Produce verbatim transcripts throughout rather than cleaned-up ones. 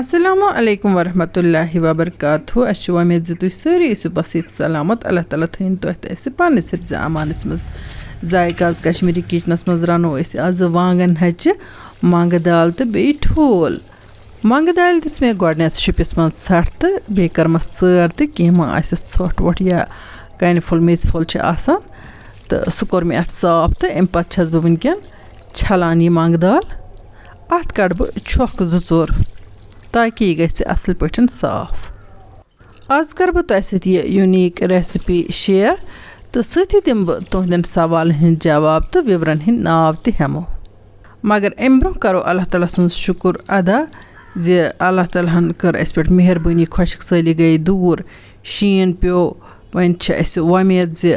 السلام علیکم ورحمۃ اللہ وبرکاتہ۔ اَسہِ چھِ وۄمید زِ تُہۍ سٲری ٲسِو بس ییٚتہِ سلامت۔ اللہ تعالیٰ تھٲیِن تۄہہِ تہٕ اَسہِ پننِس حفظِ امانس منٛز۔ ذایقہ آز کشمیٖری کچنس منٛز رنو أسۍ آز وانگن ہچہِ، مۄنگہٕ دال تہٕ بیٚیہِ ٹھوٗل۔ مۄنگہٕ دالہِ دِژ مےٚ گۄڈٕنٮ۪تھ شُپِس منٛز ژھٹھ تہٕ بیٚیہِ کٔرمَس ژٲر تہٕ کینٛہہ ما آسٮ۪س ژھۄٹھ وۄٹھ یا کَنہِ پھوٚل میٚژِ پھوٚل چھِ آسان، تہٕ سُہ کوٚر مےٚ اَتھ صاف۔ تہٕ اَمہِ پَتہٕ چھَس بہٕ وٕنکٮ۪ن چھَلان یہِ مۄنٛگہٕ دال۔ اَتھ کَڑٕ بہٕ چھۄکھ زٕ ژور، تاکہِ یہِ گژھِ اَصٕل پٲٹھۍ صاف۔ آز کَرٕ بہٕ تۄہہِ سۭتۍ یہِ یوٗنیٖک recipe share، تہٕ سۭتی دِمہٕ بہٕ تُہٕنٛدٮ۪ن سوالَن ہٕنٛدۍ جواب تہٕ وِورَن ہٕنٛدۍ ناو تہِ ہٮ۪مو۔ مگر اَمہِ برٛونٛہہ کَرو اللہ تعالیٰ سُنٛد شُکُر ادا زِ اللہ تعالیٰ ہَن کٔر اَسہِ پٮ۪ٹھ مہربٲنی، خۄشک سٲلی گٔیے دوٗر، شیٖن پیوٚو، وۄنۍ چھِ اَسہِ وۄمید زِ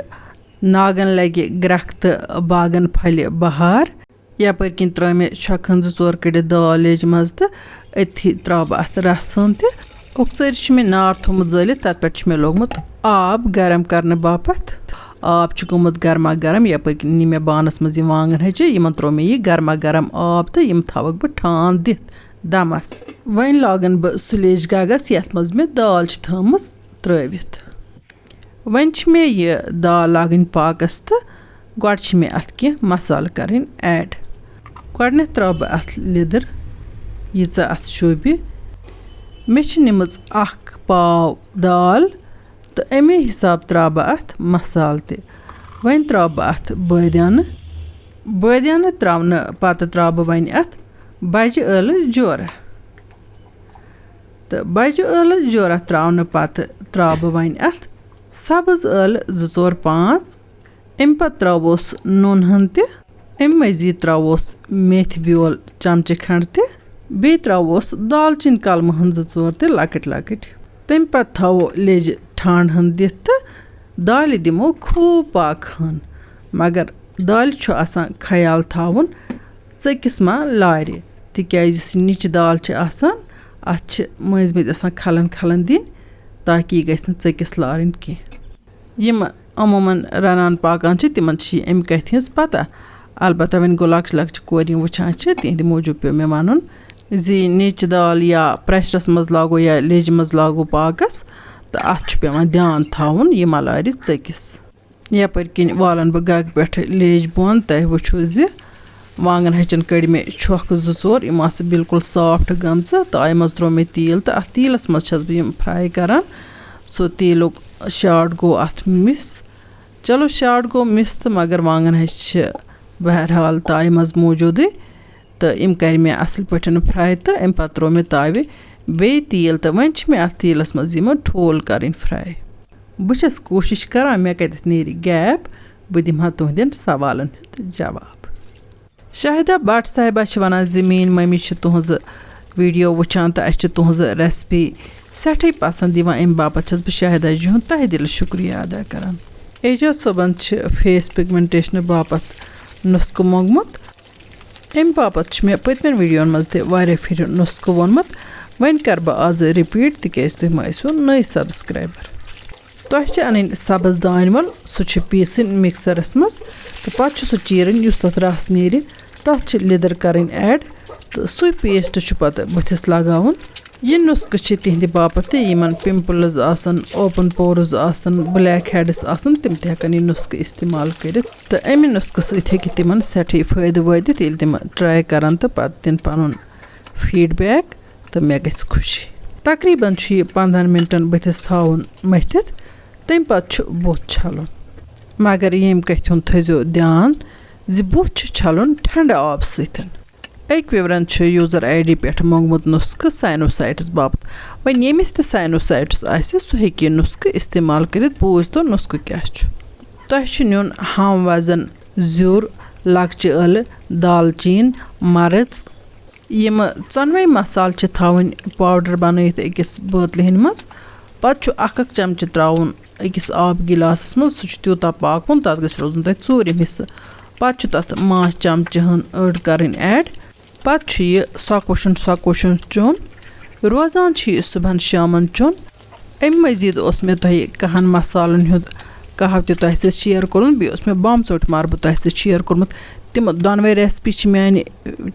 ناگَن لَگہِ گرٛٮ۪کھ تہٕ باغَن پھَلہِ بہار۔ یَپٲرۍ کِنۍ ترٛٲو مےٚ چھۄکہٕ ہن زٕ ژور کٔڑِتھ دال لیٚجہِ منٛز تہٕ أتھی ترٛاوٕ بہٕ اَتھ رَس ہن تہِ۔ اوٚکژٲرِ چھُ مےٚ نار تھوٚومُت زٲلِتھ، تَتھ پٮ۪ٹھ چھُ مےٚ لوگمُت آب گرم کرنہٕ باپتھ۔ آب چھُ گوٚمُت گرما گرم، یَپٲرۍ کِنۍ نی مےٚ بانَس منٛز یہِ وانٛگَن ہَچہِ، یِمَن ترٛوو مےٚ یہِ گرما گرم آب تہٕ یِم تھاوَکھ بہٕ ٹھانٛڈ دِتھ دَمَس۔ وۄنۍ لاگَن بہٕ سُہ لیٚجہِ گَگَس، یَتھ منٛز مےٚ دال چھِ تھٲومٕژ ترٛٲوِتھ۔ وۄنۍ چھِ مےٚ یہِ دال لاگٕنۍ پاکَس تہٕ گۄڈٕ چھِ مےٚ اَتھ کینٛہہ مصالہٕ کَرٕنۍ add۔ گۄڈٕنٮ۪تھ ترٛاوٕ بہٕ اَتھ لیٚدٕر، ییٖژاہ اَتھ شوٗبہِ۔ مےٚ چھِ نِمٕژ اَکھ پاو دال تہٕ اَمے حِساب ترٛاوٕ بہٕ اَتھ مصالہٕ تہِ۔ وۄنۍ ترٛاوٕ بہٕ اَتھ بٲدیانہٕ۔ بٲدیانہٕ ترٛاونہٕ پَتہٕ ترٛاوٕ بہٕ وۄنۍ اَتھ بَجہِ ٲلہٕ جورہ۔ تہٕ بَجہِ ٲلہٕ جورہ ترٛاونہٕ پَتہٕ ترٛاوٕ بہٕ وۄنۍ اَتھ سَبٕز ٲلہٕ زٕ ژور پانٛژھ۔ اَمہِ پَتہٕ ترٛاووس نوٗن ہَن تہِ۔ اَمہِ مٔزیٖد ترٛاووس میتھِ بیول چمچہٕ کھنٛڈ تہِ۔ بیٚیہِ ترٛاووس دالچیٖن کلمہٕ ہَن زٕ ژور تہِ لۄکٕٹۍ لۄکٕٹۍ۔ تَمہِ پَتہٕ تھاوو لیٚجہِ ٹھانٛڈ ہَن دِتھ تہٕ دالہِ دِمو خوٗب پاکہٕ ہَن۔ مگر دالہِ چھُ آسان خیال تھاوُن، ژٔکِس ما لارِ، تِکیٛازِ یُس یہِ نِچہِ دال چھِ آسان، اَتھ چھِ مٔنٛزۍ مٔنٛزۍ آسان کھَلَن کھَلَن دِنۍ، تاکہِ یہِ گژھِ نہٕ ژٔکِس لارٕنۍ کینٛہہ۔ یِم عموٗماً رَنان پاکان چھِ، تِمَن چھِ یہِ اَمہِ کَتھِ ہِنٛز پَتہ۔ البتہ وۄنۍ گوٚو، لۄکچہِ لۄکچہِ کورِ یِم وٕچھان چھِ، تِہِنٛدِ موٗجوٗب پیوٚو مےٚ وَنُن زِ یہِ نِچہِ دال یا پرٛٮ۪شرَس منٛز لاگو یا لیٚجہِ منٛز لاگو پاکَس، تہٕ اَتھ چھُ پٮ۪وان دھیان تھاوُن، یہِ مہ لارِ ژٔکِس۔ یَپٲرۍ کِنۍ والَن بہٕ گَگہٕ پٮ۪ٹھٕ لیٚج بۄن۔ تۄہہِ وٕچھِو زِ وانٛگَن ہَچَن کٔڑۍ مےٚ چھۄکھ زٕ ژور، یِم آسہٕ بالکل soft گٔمژٕ۔ تایہِ منٛز ترٛوو مےٚ تیٖل تہٕ اَتھ تیٖلَس منٛز چھَس بہٕ یِم fry کَران۔ سُہ تیٖلُک shot گوٚو اَتھ miss۔ چلو، shot گوٚو miss تہٕ مگر وانٛگَن ہَچہِ چھِ بہرحال تایہِ منٛز موٗجوٗدٕے۔ تہٕ یِم کَرِ مےٚ اَصٕل پٲٹھۍ fry تہٕ اَمہِ پَتہٕ ترٛوو مےٚ تاوِ بیٚیہِ تیٖل تہٕ وۄنۍ چھِ مےٚ اَتھ تیٖلَس منٛز یِمہٕ ٹھوٗل کَرٕنۍ fry۔ بہٕ چھَس کوٗشِش کَران مےٚ کَتٮ۪تھ نیرِ gap، بہٕ دِمہٕ ہا تُہٕنٛدٮ۪ن سوالَن ہُنٛد جواب۔ شاہدہ بٹ صاحبہ چھِ وَنان زِ میٛٲنۍ مٔمی چھِ تُہٕنٛزٕ video وٕچھان تہٕ اَسہِ چھِ تُہٕنٛزٕ recipe سٮ۪ٹھٕے پَسنٛد یِوان، اَمہِ باپَتھ چھَس بہٕ شاہدہ جی ہُنٛد تہہ دِلہٕ شُکریہ ادا کَران۔ اعجاز صٲبَن چھِ face pigmentation باپَتھ نُسخہٕ موٚنگمُت۔ اَمہِ باپَتھ چھُ مےٚ پٔتمٮ۪ن videoن منٛز تہِ واریاہ پھِرِ نُسخہٕ ووٚنمُت۔ وۄنۍ کَرٕ بہٕ آز repeat، تِکیٛازِ تُہۍ ما ٲسِو نٔے subscriber۔ تۄہہِ چھِ اَنٕنۍ سَبٕز دانہِ وَل، سُہ چھُ پیٖسٕنۍ mixerس منٛز تہٕ پَتہٕ چھُ سُہ چیٖرٕنۍ، یُس تَتھ رَس نیرِ، تَتھ چھِ لیٚدٕر کَرٕنۍ add تہٕ سُے paste چھُ پَتہٕ بٕتھِس لَگاوُن۔ یہِ نُسخہٕ چھِ تِہنٛدِ باپتھ تہِ، یِمن pimples آسن، open pores آسن، black heads آسن، تِم تہِ ہٮ۪کن یہِ نُسخہٕ استعمال کٔرِتھ۔ تہٕ اَمہِ نُسخہٕ سۭتۍ ہیٚکہِ تِمن سٮ۪ٹھٕے فٲیدٕ وٲتِتھ، ییٚلہِ تِم try کرن تہٕ پتہٕ دِن پنُن feedback، تہٕ مےٚ گژھِ خوشی۔ تقریباً چھُ یہِ پنٛدہن منٹن بٕتھِس تھاوُن مٔتھِتھ، تَمہِ پتہٕ چھُ بُتھ چھلُن۔ مگر ییٚمہِ کتھِ ہُنٛد تھٲیزیو دیان زِ بُتھ چھُ چھلُن ٹھنڈٕ آبہٕ سۭتۍ۔ أکۍ viewerن چھُ user ID پٮ۪ٹھ موٚنگمُت نُسخہٕ sinusitis باپتھ۔ وۄنۍ ییٚمِس تہِ sinusitis آسہِ، سُہ ہیٚکہِ یہِ نُسخہٕ استعمال کٔرِتھ۔ بوٗزتو نُسخہٕ کیٛاہ چھُ۔ تۄہہِ چھُ نیُن ہم وزن زیُر، لۄکچہِ ٲلہٕ، دالچیٖن، مرٕژ۔ یِم ژۄنوَے مسالہٕ چھِ تھاوٕنۍ powder بنٲیِتھ أکِس بٲتلہِ ہٕنٛدِ منٛز۔ پتہٕ چھُ اکھ اکھ چمچہٕ ترٛاوُن أکِس آب گِلاسَس منٛز، سُہ چھُ تیوٗتاہ پاکوُن، تَتھ گژھِ روزُن تۄہہِ ژوٗرِم حصہٕ۔ پَتہٕ چھُ تَتھ ماچھ چمچہٕ ہن أڑ کَرٕنۍ add۔ پَتہٕ چھُ یہِ سۄکوشُن سۄکوشُن چیوٚن۔ روزان چھُ یہِ صُبحن شامَن چیوٚن۔ اَمہِ مٔزیٖد اوس مےٚ تۄہہِ کَہَن مصالَن ہُنٛد قہوٕ تہِ تۄہہِ سۭتۍ share کوٚرمُت، بیٚیہِ اوس مےٚ بۄمہٕ ژوٚٹۍ مَربہٕ تۄہہِ سۭتۍ share کوٚرمُت۔ تِم دۄنوَے recipe چھِ میٛانہِ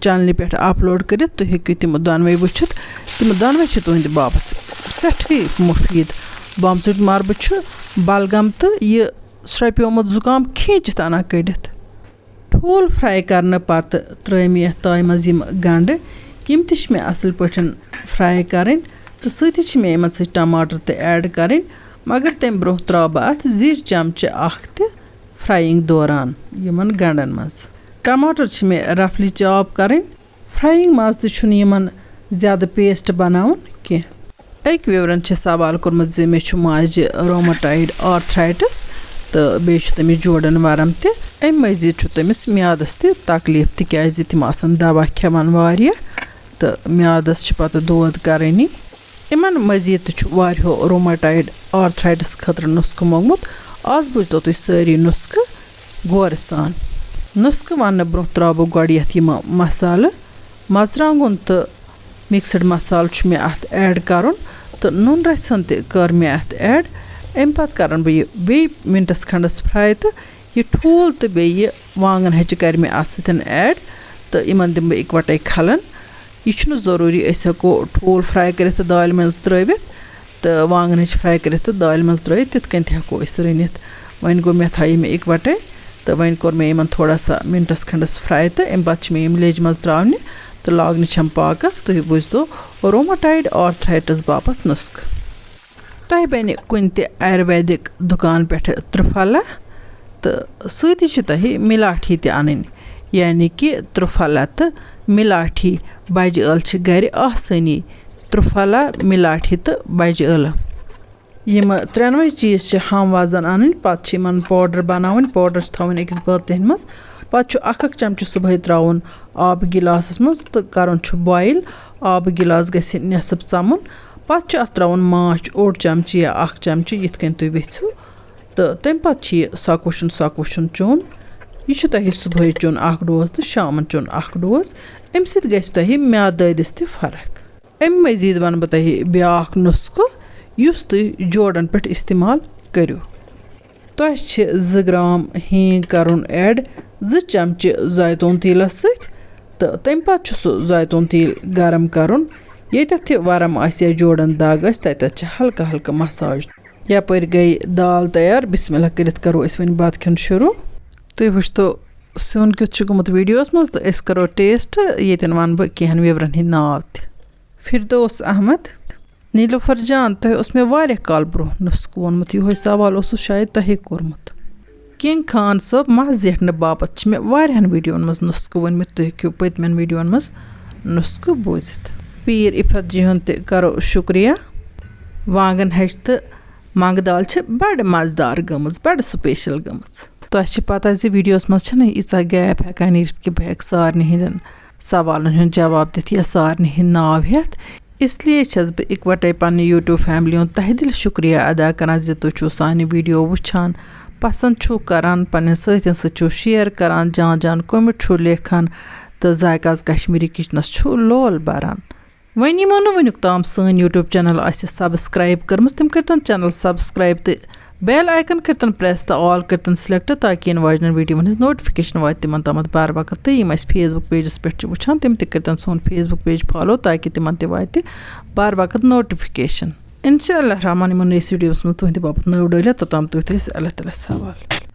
channelہِ پٮ۪ٹھ upload کٔرِتھ، تُہۍ ہیٚکِو تِم دۄنوَے وٕچھِتھ۔ تِم دۄنوَے چھِ تُہٕنٛدِ باپتھ سٮ۪ٹھٕے مُفیٖد۔ بامژٕٹۍ مَربہٕ چھُ بلغم تہٕ یہِ سرٛپیومُت زُکام کھینٛچِتھ اَنان کٔڑِتھ۔ ٹھوٗل fry کرنہٕ پتہٕ ترٛٲے مےٚ یَتھ تایہِ منٛز یِم گنٛڈٕ، یِم تہِ چھِ مےٚ اَصٕل پٲٹھۍ fry کَرٕنۍ تہٕ سۭتی چھِ مےٚ یِمن سۭتۍ ٹماٹر تہِ add کَرٕنۍ، مگر تَمہِ برٛونٛہہ ترٛاوٕ بہٕ اَتھ زِرۍ چمچہٕ اَکھ تہِ frying دوران یِمن گنٛڈن منٛز۔ ٹماٹر چھِ مےٚ roughly chop کَرٕنۍ۔ Frying منٛز تہِ چھُنہٕ یِمن زیادٕ paste بناوُن کینٛہہ۔ أکۍ viewerن چھِ سوال کوٚرمُت زِ مےٚ چھُ ماجہِ rheumatoid arthritis تہٕ بیٚیہِ چھُ تٔمِس جوڑن ورم تہِ۔ اَمہِ مٔزیٖد چھُ تٔمِس میادس تہِ تکلیف، تِکیازِ تِم آسن دوا کھٮ۪وان واریاہ تہٕ میادس چھِ پتہٕ دود کرٲنی۔ یِمن مٔزیٖد تہِ چھُ واریاہو rheumatoid arthritis خٲطرٕ نُسخہٕ موٚنگمُت۔ آز بوٗزتو تُہۍ سٲری نُسخہٕ غورٕ سان۔ نُسخہٕ وننہٕ برٛونٛہہ ترٛاوٕ بہٕ گۄڈٕ یَتھ یِم مسالہٕ، مرژٕوانٛگُن تہٕ mixed مسالہٕ چھُ مےٚ اَتھ add کَرُن تہٕ نُن رَژھِ ہن تہِ کٔر مےٚ اَتھ add۔ اَمہِ پَتہٕ کَرَن بہٕ یہِ بیٚیہِ مِنٹَس کھنٛڈَس fry تہٕ یہِ ٹھوٗل تہٕ بیٚیہِ یہِ وانٛگَن ہَچہِ کَرِ مےٚ اَتھ سۭتۍ add تہٕ یِمَن دِمہٕ بہٕ اِکوَٹَے کھَلَن۔ یہِ چھُنہٕ ضروٗری أسۍ ہٮ۪کو ٹھوٗل fry کٔرِتھ تہٕ دالہِ منٛز ترٛٲوِتھ تہٕ وانٛگَن ہَچہِ fry کٔرِتھ تہٕ دالہِ منٛز ترٛٲوِتھ، تِتھ کٔنۍ تہِ ہٮ۪کو أسۍ رٔنِتھ۔ وۄنۍ گوٚو مےٚ تھایہِ یِم اِکوَٹَے تہٕ وۄنۍ کوٚر مےٚ یِمَن تھوڑا سا مِنٹَس کھنٛڈَس fry تہٕ اَمہِ پَتہٕ چھِ مےٚ یِم لیٚجہِ منٛز ترٛاونہِ تہٕ لاگنہِ چھَم پاکَس۔ تُہۍ بوٗزتو rheumatoid arthritis باپتھ نُسخہٕ۔ تۄہہِ بَنہِ کُنہِ تہِ آیُرویدِک دُکان پٮ۪ٹھٕ ترٛپھلا تہٕ سۭتی چھِ تۄہہِ مِلاٹھی تہِ اَنٕنۍ، یعنی کہِ ترٛپھلا تہٕ مِلاٹھی بَجہِ ٲلہٕ چھِ گَرِ آسٲنی۔ ترٛپھلا، مِلاٹھی تہٕ بَجہِ ٲلہٕ۔ یِم ترٛٮ۪نوَے چیٖز چھِ ہم وزن اَنٕنۍ، پَتہٕ چھِ یِمَن powder بَناوٕنۍ۔ Powder چھِ تھاوٕنۍ أکِس بٲتلہِ ہِنٛدِ منٛز۔ پَتہٕ چھُ اَکھ اَکھ چمچہٕ صُبحٲے ترٛاوُن آبہٕ گِلاسَس منٛز تہٕ کَرُن چھُ boil۔ آبہٕ گِلاس گژھِ نٮ۪صٕف ژَمُن۔ پَتہٕ چھُ اَتھ ترٛاوُن ماچھ اوٚڑ چمچہٕ یا اَکھ چمچہٕ، یِتھ کٔنۍ تُہۍ یَژھِو۔ تہٕ تَمہِ پَتہٕ چھُ یہِ سۄکوُشُن، سۄکوُشُن چیوٚن۔ یہِ چھُ تۄہہِ صُبحٲے چیوٚن اَکھ dose تہٕ شامَن چیوٚن اَکھ dose۔ اَمہِ سۭتۍ گژھِ تۄہہِ میٛادٕ دٲدِس تہِ فرق۔ اَمہِ مٔزیٖد وَنہٕ بہٕ تۄہہِ بیٛاکھ نُسخہٕ، یُس تُہۍ جوڑَن پٮ۪ٹھ اِستعمال کٔرِو۔ تۄہہِ چھِ زٕ گرٛام ہینٛگ کَرُن add زٕ چمچہٕ زیتون تیٖلَس سۭتۍ، تہٕ تَمہِ پَتہٕ چھُ سُہ زیتون تیٖل گرم کَرُن۔ ییٚتٮ۪تھ تہِ ورم آسہِ یا جوڑَن دَگ آسہِ، تَتٮ۪تھ چھِ ہلکہٕ ہلکہٕ massage۔ یَپٲرۍ گٔے دال تیار، بسم اللہ کٔرِتھ کَرو أسۍ وۄنۍ بَتہٕ کھیوٚن شروٗع۔ تُہۍ وٕچھتو سیُن کیُتھ چھُ گوٚمُت videoہَس منٛز، تہٕ أسۍ کَرو taste، ییٚتٮ۪ن وَنہٕ بہٕ کینٛہَن viewerن ہِنٛدۍ ناو تہِ۔ فردوس احمد، نیلوفر جان، تۄہہِ اوس مےٚ واریاہ کال برونٛہہ نُسخہٕ ووٚنمُت، یِہوٚے سوال اوسُس شاید تۄہے کوٚرمُت۔ کنگ خان صٲب، مَس زیٹھنہٕ باپتھ چھِ مےٚ واریاہَن videoہَن منٛز نُسخہٕ ؤنۍمٕتۍ، تُہۍ ہیٚکِو پٔتمٮ۪ن videoہَن منٛز نُسخہٕ بوٗزِتھ۔ پیٖر عفت جی ہُنٛد تہِ کَرو شُکریہ۔ وانٛگَن ہَچہِ تہٕ مۄنٛگہٕ دال چھِ بَڑٕ مَزٕدار گٔمٕژ، بَڑٕ special گٔمٕژ۔ تۄہہِ چھِ پَتہ زِ videoہَس منٛز چھَنہٕ ییٖژاہ gap ہٮ۪کان نیٖرِتھ کہِ بہٕ ہٮ۪کہٕ سارنٕے ہِنٛدٮ۪ن سوالَن ہُنٛد جواب دِتھ یا سارنٕے ہِنٛدۍ ناو ہٮ۪تھ۔ اس لیے چھَس بہٕ اِکوَٹَے پنٛنہِ YouTube family ہُنٛد تہہِ دِلہِ شُکریہ ادا کران زِ تُہۍ چھِو سانہِ video وٕچھان، پسنٛد چھِو کران، پنٛنٮ۪ن سۭتٮ۪ن سۭتۍ چھِو share کران، جان جان comment چھِو لیکھان تہٕ ذائقہٕ آز کشمیٖری kitchenس چھِو لول بران۔ وۄنۍ یِمو نہٕ وٕنیُک تام سٲنۍ YouTube channel آسہِ subscribe کٔرمٕژ، تِم کٔرۍتن channel subscribe تہٕ bell icon کٔرۍتن press تہٕ all کٔرۍتن select، تاکہِ یِنہٕ واجنٮ۪ن videoہَن ہٕنٛز notification واتہِ تِمن تامَتھ بار وقت۔ تہٕ یِم اَسہِ Facebook pageس پٮ۪ٹھ چھِ وٕچھان، تِم تہِ کٔرۍتن سون Facebook page follow، تاکہِ تِمن تہِ واتہِ بار وقت notification۔ انشاء اللہ الرحمن یِمو نٔیِس videoہَس منٛز تُہٕنٛدِ باپتھ نٔو ڈٲلِتھ، توٚتام تُہۍ تھٲیِو اَسہِ اللہ تعالیٰ ہَس حوالہٕ۔